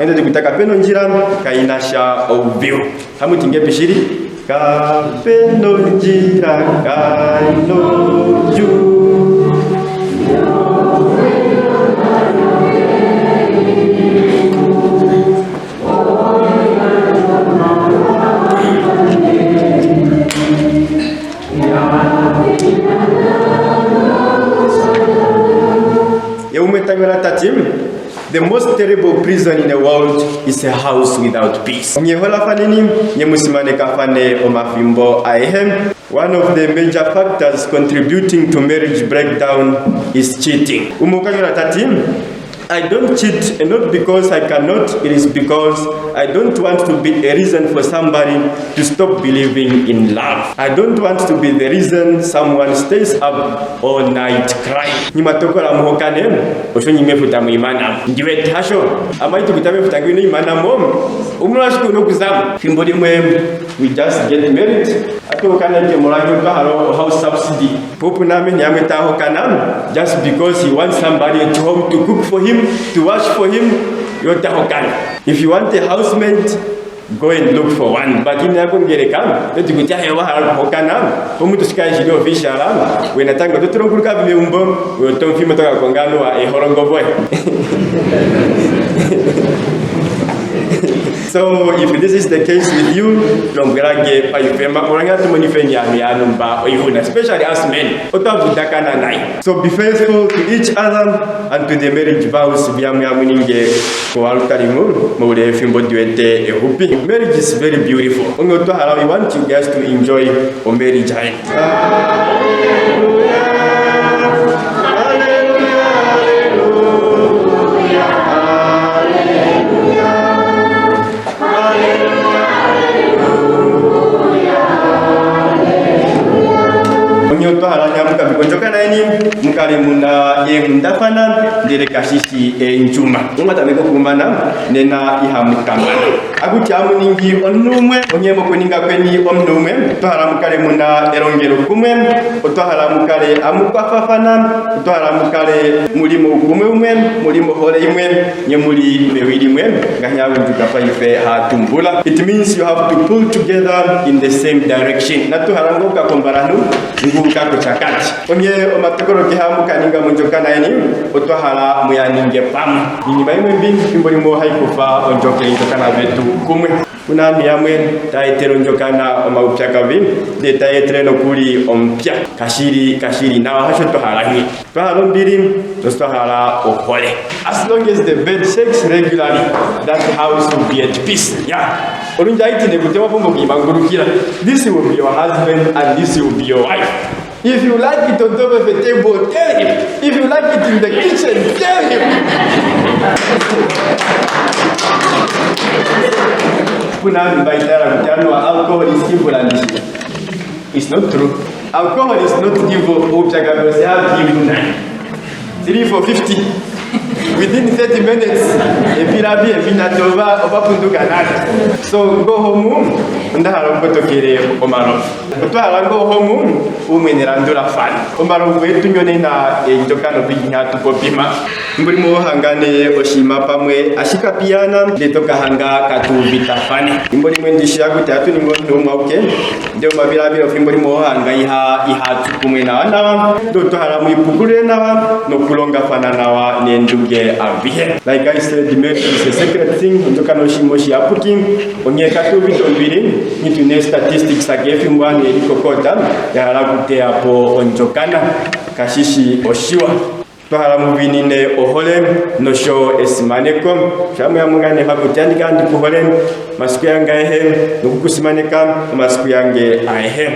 Ende tikuti kapena ondjila kayi na sha oudhigu. Hamuti ngepi shili? Kapena ondjila kayi na oudjuu. Ye umwe tanyola tati, The most terrible prison in the world is a house without peace. Nye holafaneni, nye musimanekafane omafimbo aehe. One of the major factors contributing to marriage breakdown is cheating. Umwe okanyola tati, I don't cheat, and not because I cannot, it is because I don't want to be a reason for somebody to stop believing in love. I don't want to be the reason someone stays up all night crying. Nyimatokola muhokane, osho nyimefuta muimanamo. Ndiwete hasho, amaiti kuta mefuta ngwino imanamo, umulwashike unokuzamo. Fimbo limwe, we just get married. Atuhokana ke molwanyo kahalo house subsidy. Popu name nyamwe tahokana, just because he wants somebody at home to cook for him, to wash for him, yotahokana. If you want a housemate, go and look for one. But in yakongereka, toti kuti ahewa hokana, omuntu sika shili official, wena tango totulonguluka vimeumbo, wetomfimo toka kongano wa ehorongo boy. So if this is the case with you, lombwelage paifema olanga tumonifeni yanu yanumba oihuna, especially us men. Otavudakana naye. So be faithful to each other and to the marriage vows vyamuyamuninge koalutarimu moule efimbo diwete ehupi. Marriage is very beautiful. Onge otwahala we want you guys to enjoy o marriage hayi. Hallelujah. Hallelujah. Onye otwahala nyamuka naeni mukale muna eenghundafana ndele kashishi eendjuma. Omwatameka okukumana nena ihamukambana. Akuti amuningi omunhu umwe, onye mokuninga kweni omunhu umwe, otwahala mukale muna elongelo kumwe, otwahala mukale amukwafafana, otwahala mukale muli moukumwe umwe, muli mohole imwe, nye muli mewi limwe, ngaashi aagundjuka paife haatumbula. It means you have to pull together in the same direction. Natuhala ngoka kombalanhu nguka kochakati. Onye omatokolo keha mukaninga mondjokana yeni, otwahala muyaninge pamwe. Iinima yimwe mbi fimbo limwe ohayi kufa ondjoke ndjokana vetu kumwe. Kuna aantu yamwe taya etele ondjokana omaupyakadhi, ndele taya etele nokuli omupya. Kashili kashili nawa hasho twahala ngi. Twahala ombili, twahala ohole. As long as the bed shakes regularly, that house will be at peace. Yeah. Olundji aiti nekute wapumbwa okuimangulukila. This will be your husband and this will be your wife. If you like it on top of a table, tell him. If you like it in the kitchen, tell him. Kuna vanhu vaitaura kuti anwa alcohol is evil and it's not true. Alcohol is not evil. Upyakadhi wose evil nani. 3 for 50. Within 30 minutes, epilabi eminato oba obapunduka nani. So go home, ndahala ukotokele omalovu. Otwahala go home, umwenelandulafana. Omalovu etu nyonena endjoka nopinya tupopima. Mbuli muhangane oshima pamwe ashika piyana ndetokahanga katuuvitafane. Imbo limwe ndishiya kuti atuninga omunhu umwe auke, nde omavilavilo fimbo limwe ohanga iha ihatsu kumwe nawa nawa, ndo twahala muipukulule nawa nokulongafana nawa neenduge avihe. Like I said, marriage is a sacred thing, ndjoka noshima oshiyapuki, onghee katuuvite ombili, ngitune statistics akefimbo ane elikokota, yahala okuteyapo ondjokana, kashishi oshiwa. Twahala muvinine ohole nosho esimaneko. Shamwe yamwe hakuti andika ndikuhole masiku yange aehe nokukusimaneka masiku yange aehe.